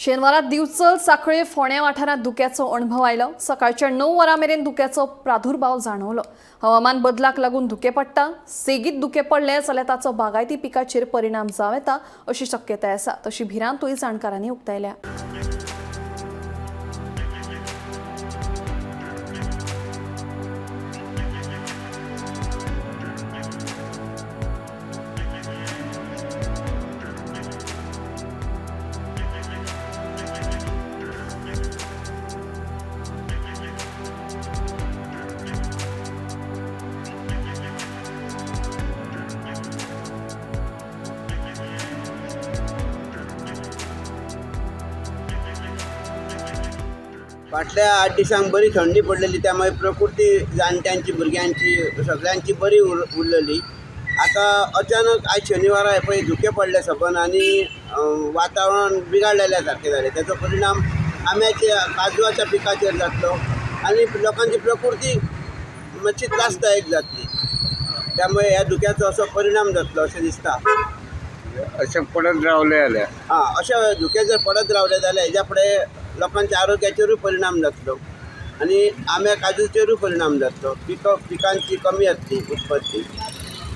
शेनवारा दिवचल साखळे फोंड्या वाठारांत धुक्याचो अणभव आयलो. सकाळच्या 9 वरां मेरेन धुक्याचो प्रादुर्भाव जाणवलो. हवामान बदलाक लागून धुके पडटा. सेगीत धुके पडले जाल्यार ताचो बागायती पिकाचेर परिणाम जावं येता अशी शक्यताय आसा. तशी भिरांतूय जाणकारांनी उक्तायल्या. फाटल्या 8 दिसांक बरी थंडी पडलेली, त्यामुळे प्रकृती जाणट्यांची भुरग्यांची सगळ्यांची बरी उरलेली. आतां अचानक आयज शनिवारा हे पळय धुके पडले सबंद आनी वातावरण बिगाडलेल्या सारकें जालें. तेचो परिणाम आंब्याच्या काजवाच्या पिकाचेर जातलो आनी लोकांची प्रकृती मातशी त्रासदायक जातली. त्यामुळे ह्या धुक्याचो असो परिणाम जातलो अशें दिसता. अशें पडत रावले जाल्यार आं, अशें धुकें जर पडत रावलें जाल्यार हेज्या फुडें लोकांच्या आरोग्याचेरूय परिणाम जातलो आनी आंब्या काजूचेरूय परिणाम जातलो. पिकांची कमी जातली उत्पत्ती.